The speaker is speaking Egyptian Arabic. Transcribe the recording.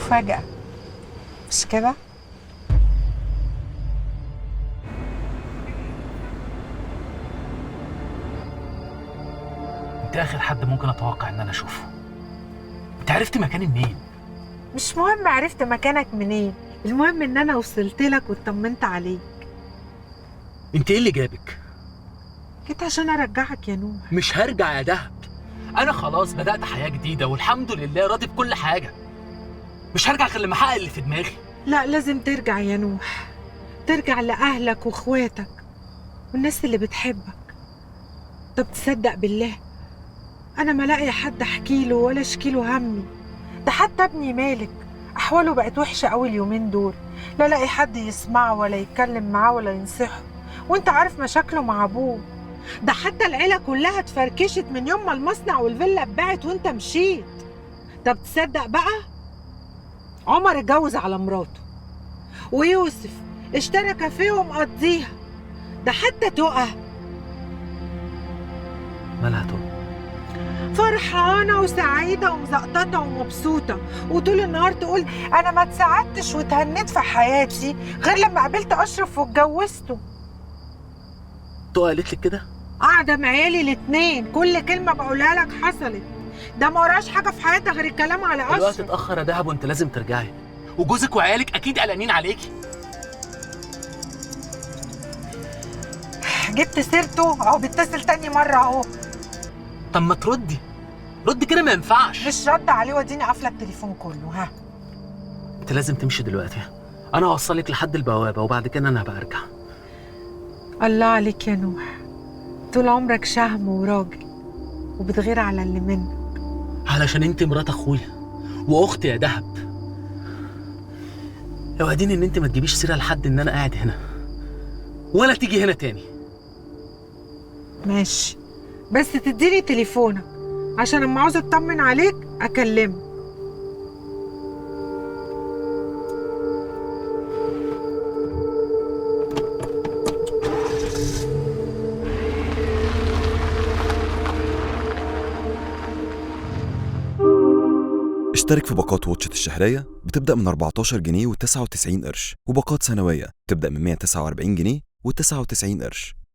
مفاجأة، مش كده؟ انت اخر حد ممكن اتوقع ان انا اشوفه. انت عرفت مكاني منين؟ مش مهم عرفت مكانك منين، المهم ان انا وصلت لك واطمنت عليك. انت ايه اللي جابك؟ جيت عشان ارجعك يا نوح. مش هرجع يا دهب، انا خلاص بدأت حياة جديدة والحمد لله راضي بكل حاجة. مش هرجع غير لما احقق اللي في دماغي. لا، لازم ترجع يا نوح، ترجع لأهلك واخواتك والناس اللي بتحبك. طب تصدق بالله انا ما لاقي حد احكي له ولا اشكي له همي. ده حتى ابني مالك احواله بقت وحشة قوي اليومين دول، لا لاقي حد يسمعه ولا يتكلم معاه ولا ينصحه، وانت عارف مشاكله مع ابوه. ده حتى العيلة كلها اتفركشت من يوم ما المصنع والفيلا اتباعت وانت مشيت. طب تصدق بقى، عمر اتجوز على مراته، ويوسف اشترى كافيه ومقضيها. ده حتى تقى مالها تقى؟ فرحانة وسعيدة ومزقططة ومبسوطة، وطول النهار تقول أنا ما اتسعدتش واتهنيت في حياتي غير لما قابلت أشرف واتجوزته. تقى قالت لك كده؟ قاعدة مع عيالي الاتنين، كل كلمة بقولها لك حصلت. ده ما وراش حاجة في حياتها غير الكلام على أشرف. الوقت اتأخر يا دهب وأنت لازم ترجعي، وجوزك وعيالك أكيد قلقانين عليكي. جبت سيرته أهو، بيتصل تاني مرة أهو. طب ما تردي، رد كده ما ينفعش. مش رد عليه واديني قافله التليفون كله. ها، انت لازم تمشي دلوقتي، انا هوصلك لحد البوابة وبعد كده انا هبقى ارجع. الله عليك يا نوح، طول عمرك شهم وراجل وبتغير على اللي منك. علشان انت مرات اخويا واختي يا دهب. اوعديني ان انت ما تجيبيش سيره لحد ان انا قاعد هنا ولا تيجي هنا تاني. ماشي، بس تديني تليفونك عشان اما عاوزه اطمن عليك اكلمك. اشترك في باقات واتشت الشهرية بتبدأ من 14 جنيه و99 قرش، وباقات سنوية بتبدأ من 149 جنيه و99 قرش.